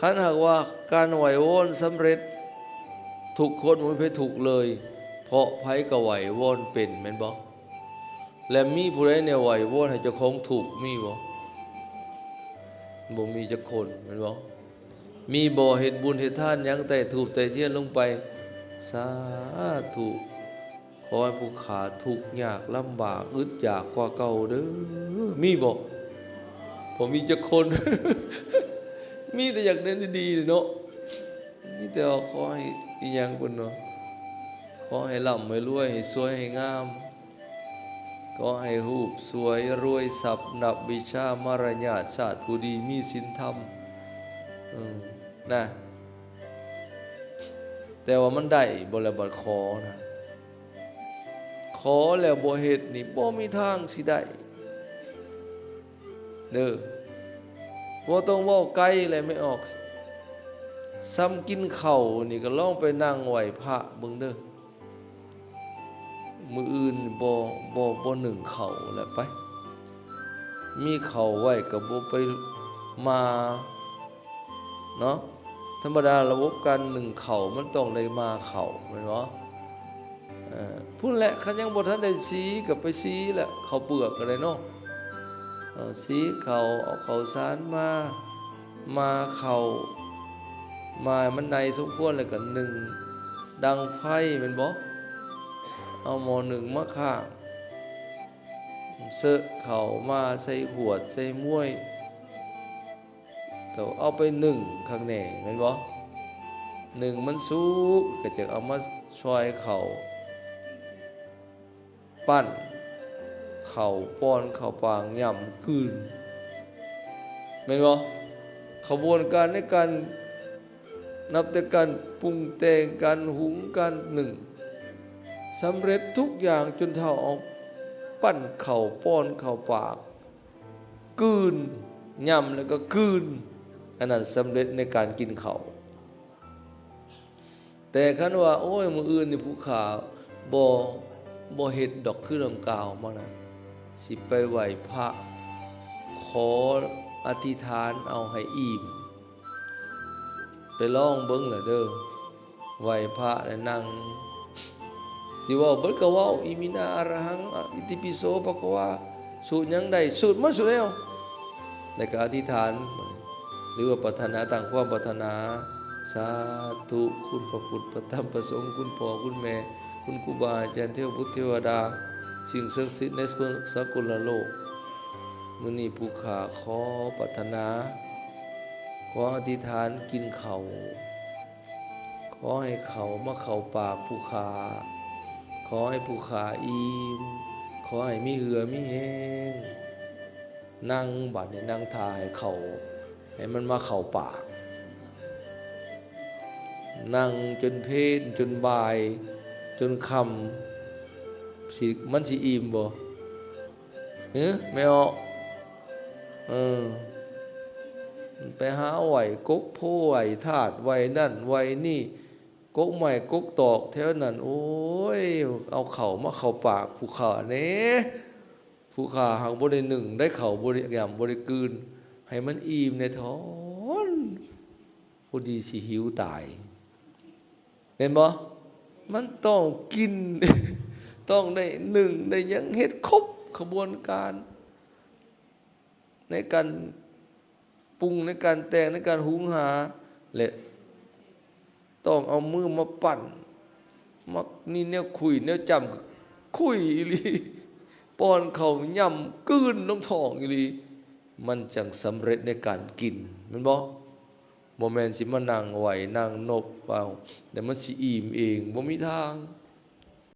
ຄັນຫາກວ່າການໄຫວ້ວອນສຳເລັດ ທຸກຄົນບໍ່ມີໃຜທຸກເລີຍ ເພາະໃຜກໍໄຫວ້ວອນເປັນ ແມ່ນບໍ່? ແລະ ມີຜູ້ໃດແນ່ໄຫວ້ວອນໃຫ້ເຈົ້າຂອງທຸກ ມີບໍ່? ບໍ່ມີຈັກຄົນ ແມ່ນບໍ່? ມີບໍ່? ເຮັດບຸນເຮັດທານຫຍັງ ໄຕ້ທູບໄຕ້ທຽນລົງໄປ ສາທຸ ຂໍໃຫ້ຜູ້ຂ້າທຸກຍາກລຳບາກ ອຶດຢາກກວ່າເກົ່າເດີ້ ມີບໍ່? ບໍ່ມີຈັກຄົນ ມີແຕ່ຢາກໄດ້ດີໆເນາະ ມີແຕ່ວ່າຂໍໃຫ້ອີຫຍັງພຸ້ນເນາະ ຂໍໃຫ້ລ່ຳໃຫ້ລວຍ ໃຫ້ສວຍໃຫ້ງາມ ຂໍໃຫ້ຮູບສວຍ ລວຍຊັບ ນັບວິຊາ ມາລະຍາດ ຊາດຜູ້ດີ ມີສິນທຳ ເອີ ນະ ແຕ່ວ່າມັນໄດ້ບໍ່ລະ ບັດຂໍນະ ຂໍແລ້ວບໍ່ເຮັດນີ້ ບໍ່ມີທາງຊິໄດ້ເດີ້ ບໍ່ຕ້ອງເວົ້າໄກແຫຼະ ແມ່ອອກ ສ່ຳກິນເຂົ້ານີ້ກໍລອງໄປນັ່ງໄຫວ້ພະເບິ່ງເດີ້ ມື້ອື່ນບໍ່ ບໍ່ ບໍ່ໜຶ້ງເຂົ້າແລ້ວໄປ ມີເຂົ້າໄວ້ກໍບໍ່ໄປໝ່າເນາະ ທຳມະດາລະບົບການໜຶ້ງເຂົ້າມັນຕ້ອງໄດ້ໝ່າເຂົ້າ ແມ່ນບໍ່? ເອີ ພຸ້ນແຫຼະ ຄັນຍັງບໍ່ທັນໄດ້ສີກໍໄປສີແຫຼະ ເຂົ້າເປືອກກໍໄດ້ເນາະ ເອີ ສີເຂົ້າ ເອົາເຂົ້າສານມາ ໝ່າເຂົ້າ ໝ່າໃຫ້ມັນໃຫຍ່ສົມຄວນ ແລ້ວກໍໜຶ້ງດັງໄຟ ແມ່ນບໍ່? ເອົາໝໍ້ໜຶ້ງມາຂ້າງ ເຊາະເຂົ້າມາໃສ່ຫວດໃສ່ໝ້ວຍ ກໍເອົາໄປໜຶ້ງຂ້າງແນ່ ແມ່ນບໍ່? ໜຶ້ງມັນສຸກ ກໍຈະເອົາມາຊອຍເຂົ້າ ປັ້ນເຂົ້າ ປ້ອນເຂົ້າປາກ ຫຍ້ຳ ກືນ ແມ່ນບໍ່? ຂະບວນການໃນການ ນັບແຕ່ການປຸງແຕ່ງ ການຫຸງ ການໜຶ້ງ ສຳເລັດທຸກຢ່າງ ຈົນເທົ່າເອົາປັ້ນເຂົ້າ ປ້ອນເຂົ້າປາກ ກືນ ຫຍ້ຳ ແລ້ວກໍກືນ ອັນນັ້ນສຳເລັດໃນການກິນເຂົ້າ. ແຕ່ຄັນວ່າ ໂອ້ຍ ມື້ອື່ນນີ້ຜູ້ຂ້າບໍ່ ບໍ່ເຮັດດອກ ຄືດັ່ງກ່າວມານັ້ນ ຊິໄປໄຫວ້ພະ ຂໍອະທິຖານເອົາໃຫ້ອີ່ມ ໄປລອງເບິ່ງລະເດີ້ ໄຫວ້ພະແລ້ວນັ່ງ ຊິເວົ້າເບິດກໍເວົ້າ ອິມິນາອະລະຫັງ ອະ ອິຕິປິໂສ ພະຄະວາ ສູດຫຍັງໄດ້ ສູດໝົດສຸແລ້ວ ແລ້ວກໍອະທິຖານ ຫຼືວ່າປາດຖະໜາ ຕັ້ງຄວາມປາດຖະໜາ ສາທຸ ຄຸນພະພຸດ ພະທຳ ພະສົງ ຄຸນພໍ່ ຄຸນແມ່ ຄຸນຄູບາອາຈານ ເທວະບຸດເທວະດາ ສິ່ງສັກສິດໃນສາກົນລະໂລກ ມື້ນີ້ຜູ້ຂ້າຂໍປາດຖະໜາ ຂໍອະທິຖານກິນເຂົ້າ ຂໍໃຫ້ເຂົ້າມາເຂົ້າປາກຜູ້ຂ້າ ຂໍໃຫ້ຜູ້ຂ້າອີ່ມ ຂໍໃຫ້ມີເຫື່ອມີແຮງ. ນັ່ງ ບາດນີ້ນັ່ງຖ້າໃຫ້ເຂົ້າ ໃຫ້ມັນມາເຂົ້າປາກ ນັ່ງຈົນເພນ ຈົນບ່າຍ ຈົນຄ່ຳ ຊິ ມັນຊິອີ່ມບໍ່? ຫື ແມ່ອອກ ເອີ ໄປຫາໄຫວ້ກົກໂພ ໄຫວ້ທາດ ໄຫວ້ນັ້ນໄຫວ້ນີ້ ກົກໄມ້ກົກຕອກແຖວນັ້ນ ໂອ້ຍ ເອົາເຂົ້າມາເຂົ້າປາກຜູ້ຂ້າແດ່ ຜູ້ຂ້າຫາກບໍ່ໄດ້ໜຶ້ງໄດ້ເຂົ້າ ບໍ່ໄດ້ຫຍ້ຳ ບໍ່ໄດ້ກືນ ໃຫ້ມັນອີ່ມແດ່ທ້ອນ ພໍດີຊິຫິວຕາຍ ແມ່ນບໍ່? ມັນຕ້ອງກິນ ຕ້ອງໄດ້ໜຶ້ງໄດ້ຫຍັງ ເຮັດຄົບຂະບວນການ ໃນການປຸງ ໃນການແຕ່ງ ໃນການຫຸງຫາ ແລະ ຕ້ອງເອົາມືມາປັ້ນ ມັກມີແນວຂຸ້ຍແນວຈ້ຳ ຂຸ້ຍອີ່ຫຼີ ປ້ອນເຂົ້າຫຍ້ຳກືນລົງທ້ອງອີ່ຫຼີ ມັນຈັ່ງສຳເລັດໃນການກິນ ແມ່ນບໍ່? ບໍ່ແມ່ນຊິມານັ່ງໄຫວ້ນັ່ງນົບເອົາ ແລ້ວມັນຊິອີ່ມເອງ ບໍ່ມີທາງ.